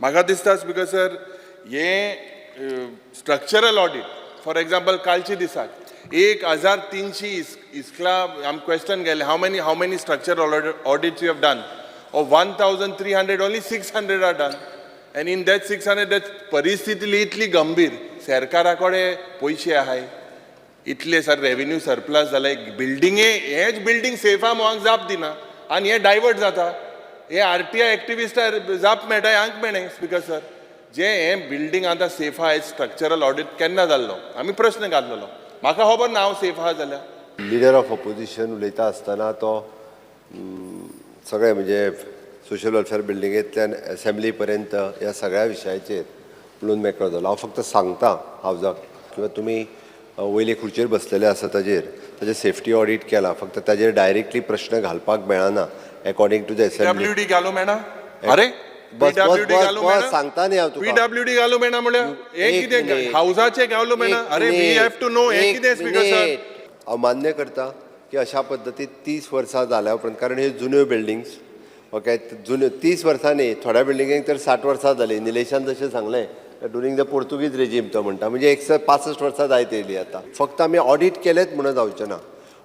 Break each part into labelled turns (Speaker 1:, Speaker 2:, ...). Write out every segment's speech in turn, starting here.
Speaker 1: म्हाका दिसता speaker sir, हें स्ट्रक्चरल ऑडीट, फॉर एग्जाम्पल, कालचे दिसाक 1300 इस्कला आम क्वेश्चन गेले, how many structural audits you have done? Of 1300, only 600 are done, and in that 600, that परिस्थिती इतली गंभीर. सरकारा कडेन पयशे आहाय इतले सर, रेवेन्यू सरप्लस जाले, बिल्डिंगे, हेच बिल्डींग सेफ आहा म्हणून जाप दिना आनी हे डायवर्ट जाता. हे आरटीआय एक्टिविस्टार जाप मेळटा, हांक मेळ्ळें. स्पीकर सर, जे हे बिल्डींग आतां सेफ आहा, स्ट्रक्चरल ऑडीट केन्ना जाल्लो आमी प्रश्न घातलेलो. म्हाका खबर ना हांव सेफ आहा जाल्यार.
Speaker 2: लिडर ऑफ ऑपोजिशन उलयता आसतना तो सगळे म्हणजे सोशल वेलफेअर बिल्डिंगेंतल्यान असेंब्ली पर्यंत ह्या सगळ्या विशयाचेर उलोवन मेकळो जालो. हांव फक्त सांगता हावजाक किंवा तुमी वयले खुर्चेर बसलेले आसा, ताजेर ताजेर सेफ्टी ऑडीट केला, फक्त ताजेर डायरेक्टली प्रश्न घालपाक मेळना according to the assembly.
Speaker 1: PWD घालू मेळना? अरे,
Speaker 2: बस, बस,
Speaker 1: पीडब्ल्यूडी
Speaker 2: बस,
Speaker 1: घालू
Speaker 2: बस,
Speaker 1: मेळना?
Speaker 2: सांगता न्ही हांव तुका.
Speaker 1: पीडब्ल्यूडी घालू मेळना म्हळ्यार हे
Speaker 2: एक
Speaker 1: कितें?
Speaker 2: मिनिट.
Speaker 1: हावजाचे घालू मेळना?
Speaker 2: एक
Speaker 1: अरे, we
Speaker 2: minute,
Speaker 1: have to know हे
Speaker 2: एक
Speaker 1: कितें, स्पीकर सर.
Speaker 2: मिनिट. हांव मान्य करता की अशा पद्दतीन 30 वर्सां जाल्या उपरांत, कारण ह्यो जुन्यो बिल्डिंग्स, ओके, जुन्यो, 30 वर्सां न्ही, थोड्या बिल्डिंगेक तर 60 वर्सां जालीं. निलेशान जशें सांगलें, ड्युरींग the Portuguese regime तो म्हणटा, म्हणजे 165 वर्सां जायत येयली. आतां फक्त आमी ऑडीट केलेंच म्हणून जावचें ना.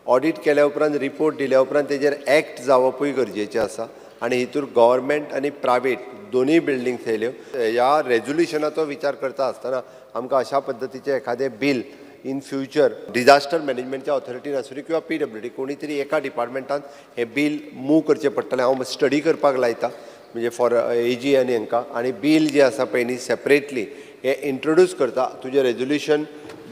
Speaker 2: ऑडीट केल्या उपरांत, रिपोर्ट दिल्या उपरांत तेजेर एक्ट जावपूय गरजेचें आसा आनी हितूर गव्हर्मेंट आनी प्रायवेट दोनूय बिल्डिंग्स येयल्यो. ह्या रेजोल्युशनाचो विचार करता आसतना आमकां अशा पद्दतीचें एखादें बील इन फ्युचर डिझास्टर मॅनेजमेंटच्या ऑथॉरिटीन आसूं किंवा पीडब्ल्यूडी, कोणी तरी एका डिपार्टमेंटान हें बील मूव करचें पडटलें. हांव स्टडी करपाक लायता, म्हणजे फॉर एजी आनी हांकां, आनी बील जें आसा पळय न्ही, सेपरेटली हें इंट्रोड्यूस करता. तुजें रेजोल्युशन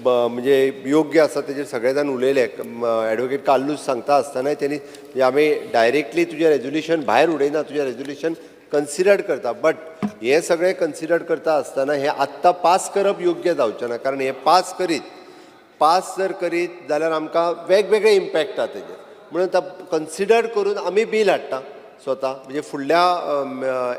Speaker 2: म्हणजे योग्य आसा, तेजेर सगळे जाण उलयले. एडवोकेट कार्लूस सांगता आसतनाय तेणी, म्हणजे आमी डायरेक्टली तुजें रेजोल्युशन भायर उडयना, तुजें रेजोल्युशन कन्सिडर करता. बट हें सगळें कन्सिडर करता आसतना हें आत्तां पास करप योग्य जावचें ना, कारण हें पास जर करीत जाल्यार आमकां वेगवेगळे इम्पॅक्ट आहा तेजेर. म्हणून आतां कन्सिडर करून आमी बील हाडटा स्वता, म्हणजे फुडल्या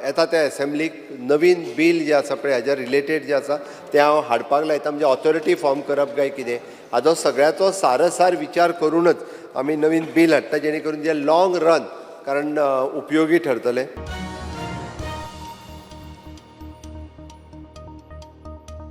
Speaker 2: येता त्या एसेंब्लीक नवीन बील जें आसा पळय, हाज्या रिलेटेड जें आसा तें हांव हाडपाक लायता. म्हणजे ऑथॉरिटी फॉर्म करप काय कितें, हाजो सगळ्याचो सारसार विचार करूनच आमी नवीन बील हाडटा, जेणे करून जें लॉंग रन कारण उपयोगी ठरतलें.